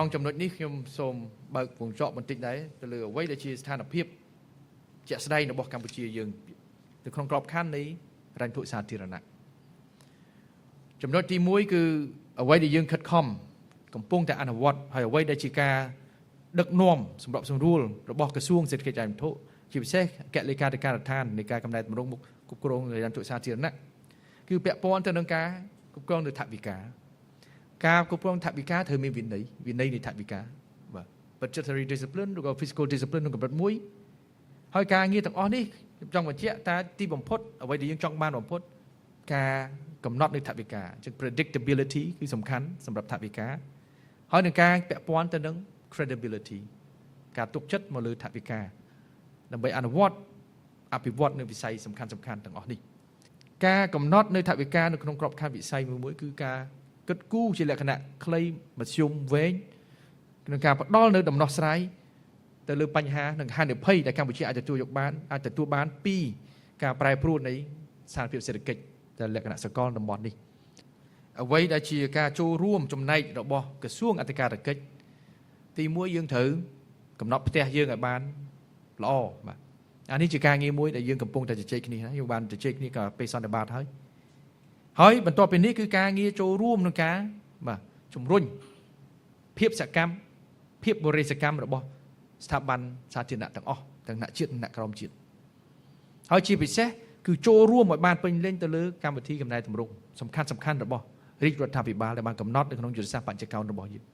ត្រង់ចំណុចនេះខ្ញុំសូមបើកវងចកបន្តិចដែរទៅលើអ្វីដែលជាស្ថានភាពជាក់ស្ដែងរបស់កម្ពុជាយើងនៅក្នុងក្របខ័ណ្ឌនៃហិរញ្ញវត្ថុសាធារណៈចំណុចទី1គឺអ្វីដែលយើងខិតខំកំពុងតែអនុវត្តហើយអ្វីដែលជាការដឹកនាំសម្របសម្រួលរបស់ក្រសួងសេដ្ឋកិច្ចហិរញ្ញវត្ថុជាពិសេសអគ្គលេខាធិការដ្ឋាននៃការកំណែទម្រង់មុខគ្រប់គ្រងហិរញ្ញវត្ថុសាធារណៈគឺពាក់ព័ន្ធទៅនឹងការគ្រប់គ្រងនៅថវិកាការគ្រប់គ្រងថវិកាត្រូវមានវិន័យវិន័យនៃថវិកាបាទ budgetary discipline ឬក៏ fiscal discipline ក្នុងកម្រិតមួយហើយការងារទាំងអស់នេះខ្ញុំចង់បញ្ជាក់ថាទីបំផុតអ្វីដែលយើងចង់បានបំផុតការកំណត់នៅថវិកាអញ្ចឹង predictability គឺសំខាន់សម្រាប់ថវិកាហើយនឹងការពាក់ព័ន្ធទៅនឹង credibility ការទុកចិត្តមកលើថវិកាដើម្បីអនុវត្តអភិវឌ្ឍនៅវិស័យសំខាន់សំខាន់ទាំងអស់នេះការកំណត់នៅថវិកានៅក្នុងក្របខ័ណ្ឌវិស័យមួយមួយគឺការគិតគូរជាលក្ខណៈខ្លីមធ្យមវែងក្នុងការផ្ដល់នៅដំណោះស្រាយទៅលើបញ្ហានិងហានិភ័យដែលកម្ពុជាអាចទទួលយកបានអាចទទួលបានពីការប្រែប្រួលនៃស្ថានភាពសេដ្ឋកិច្ចតែលក្ខណៈសកលតំបន់នេះអ្វីដែលជាការចូលរួមចំណែករបស់ក្រសួងអធិការកិច្ចទីមួយយើងត្រូវកំណត់ផ្ទះយើងឲ្យបានល្អបាទអានេះជាការងារមួយដែលយើងកំពុងតែជជែកគ្នាយើងបានជជែកគ្នាក៏ពេលសន្និបាតហើយហើយបន្ទាប់ពីនេះគឺការងារចូលរួមក្នុងការបាទជំរុញភាពសកម្មភាពបរិសកម្មរបស់ស្ថាប័នសាធារណៈទាំងអស់ទាំងថ្នាក់ជាតិនិងថ្នាក់ក្រោមជាតិហើយជាពិសេសគឺចូលរួមឲ្យបានពេញលេញទៅលើកម្មវិធីកំណែទម្រង់សំខាន់សំខាន់របស់រាជរដ្ឋាភិបាលដែលបានកំណត់នៅក្នុងយុទ្ធសាស្ត្របញ្ចកោណរបស់យើង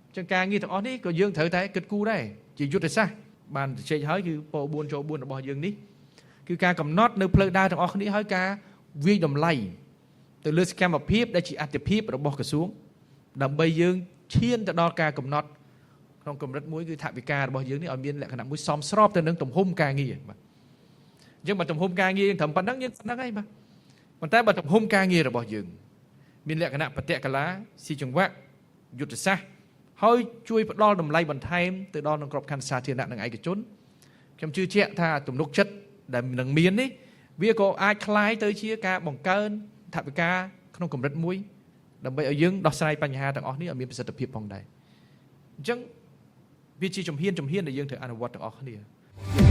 អញ្ចឹងការងារទាំងអស់នេះក៏យើងត្រូវតែគិតគូរដែរជាយុទ្ធសាស្ត្របានជជែកហើយគឺពោ4ចូល4របស់យើងនេះគឺការកំណត់នៅផ្លូវដើរទាំងអស់គ្នាហើយការវាយតម្លៃទៅលើសកម្មភាពដែលជាអត្ថិភាពរបស់ក្រសួងដើម្បីយើងឈានទៅដល់ការកំណត់ក្នុងកម្រិតមួយគឺថវិការបស់យើងនេះឲ្យមានលក្ខណៈមួយសមស្របទៅនឹងទំហំការងារបាទអញ្ចឹងបើទំហំការងារយើងត្រឹមប៉ុណ្្នឹងយើងស្នឹកហើយបាទប៉ុន្តែបើទំហំការងាររបស់យើងមានលក្ខណៈបតិកលាស៊ីចង្វាក់យុទ្ធសាស្ត្រហើយជួយផ្ដល់តម្លៃបន្ថែមទៅដល់នឹងក្របខ័ណ្ឌសាធារណៈនិងឯកជនខ្ញុំជឿជាក់ថាទំនុកចិត្តដែលនឹងមាននេះវាក៏អាចคล้ายទៅជាការបង្កើនថវិកាក្នុងកម្រិតមួយដើម្បីឲ្យយើងដោះស្រាយបញ្ហាទាំងអស់នេះឲ្យមានប្រសិទ្ធភាពផងដែរអញ្ចឹងវាជាជំហានជំហានដែលយើងត្រូវអនុវត្តទាំងអស់គ្នា។